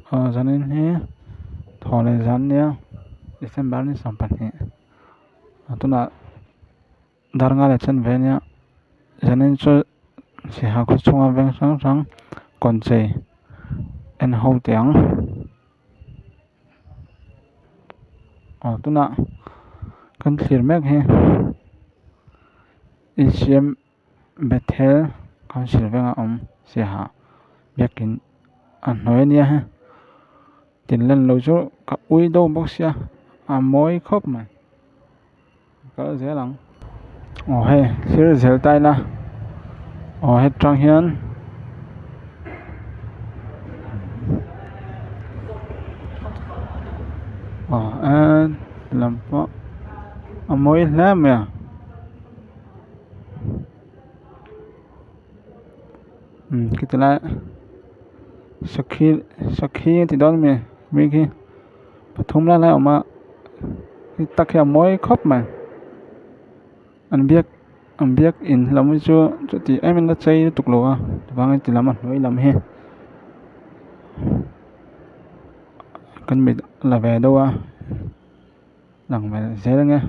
Aw zanin hi thaw leh zan nia December ni 22 a tunah dar nga leh chen ve ania zanin chu saiha khaw chhunga veng hrang hrang kawn chei en ho teh ang aw tunah kan thlir mek hi insiam Bethel council venga awm siaha biakin a hnuai ania he tin lan loh chu ka ui deuh bawk sia a mawi khawp mai kal zel ang aw hei thlir zel ta ila aw hetang hian aw lam pawh a mawi hle mai a. Umm khiti lai sakhi sakhi a ti dawn ami mi khi pathum lai lai a awm a hei tak hi a mawi khawp mai an biak an biak in lam hi chu chuti em em a chei lutuk lo a chuvangin ti lam a hnuai lam hi kan mit a la ve deuh a lang ve zel ang e.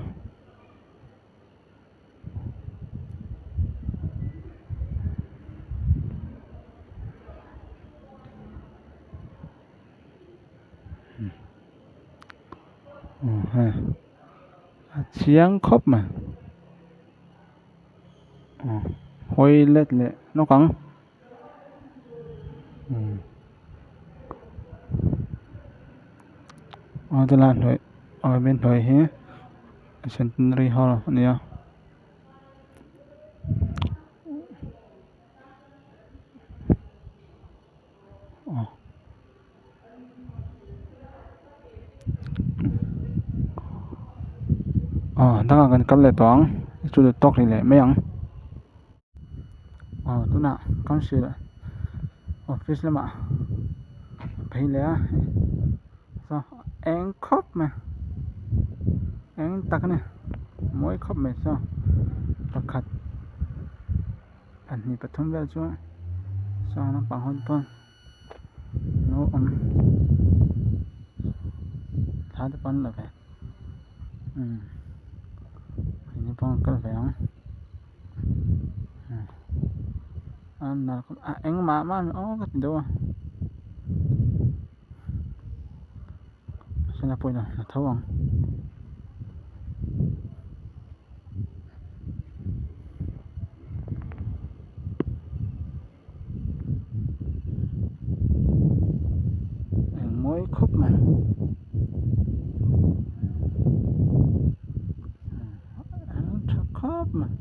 Aw hei a chiang khawp mai aw hawi let leh nawk ang aw tilai hnuai aw hnuai hi. Centenary hall a ni a aw dangah kan kal leh tawh ang chu chu tawk rih leh mai ang aw tunah council office lamah phei leh a saw eng khawp mai eng tak a ni mawi khawp mai saw pakhat pahnih pathum vel chu saw naupang ho te pawh an lo awm thla te pawh an la ve umm keini pawh an kal ve ang. A eng mah mah ni aw ka ti deuh a sela pawhin a la tho ang. Eng mawi khawp mai eng tha khawp mai.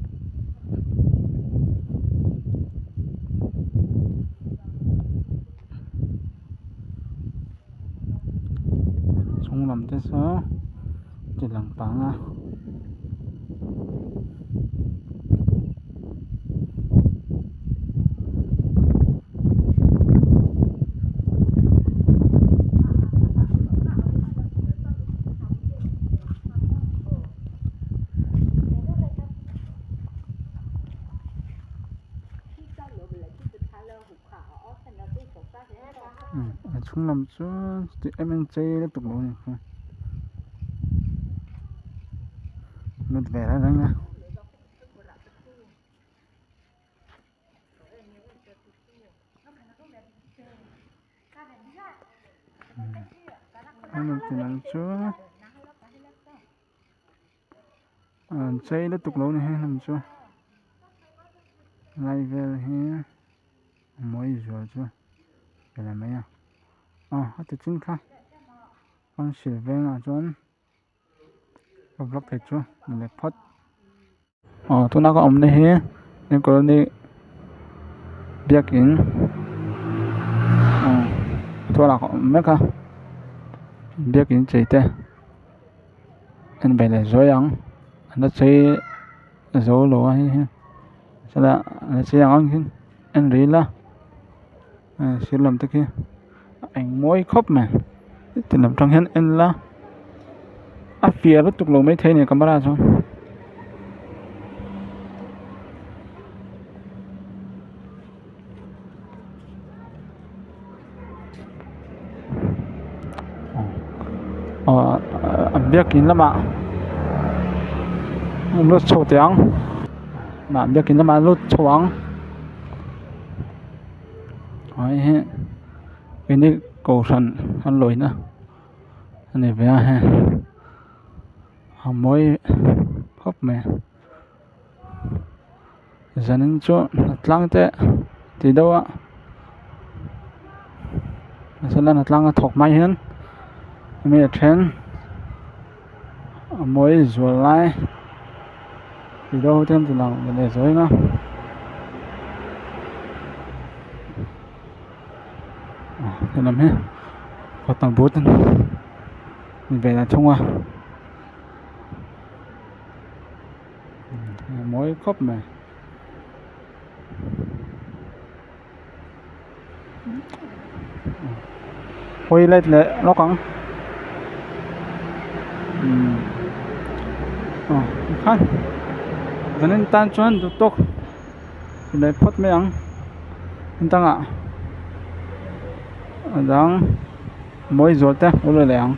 Chung lam te saw ti lang pang a. A chhung lam chu chuti em em chei lutuk lo a ni kha lut ve reng reng a. An chei lutuk lo ni hei lam chu lai vel hi a mawi zual chu a la mai a aw a ti chin kha council vengah chuan. Ka vlog thei chu ni leh phawt aw tuna ka awmna hi new colony biakin aw tualah ka awm mek a biakin chei te en ve leh zuai ang an la chei zo lo a hei hi sawlai an la chei ang ang hian en rih ila sir lam te khi a eng mawi khawp mai ti lam tang hian en la a fiah lutuk lo maithei a ni camera chuan. Aw biakin lamah lut chho teh ang mah biakin lamah lut chho ang aw hei hi keini kohhran an lawina a ni ve a hei a mawi khawp mai zanin chu hnatlang te ti deuh a mahsela hnatlang a thawk hma hian mi a then a mawi zual lai ti deuh te an ti lang leh zuain a. Helam hi kawt but a ni ve leh thung a a mawi khawp mai. Hawi let leh lawk ang umm aw tikhan zanin tan chuan duh tawk leh phawt mai ang dangah a dang mawi zual te a lo leh ang.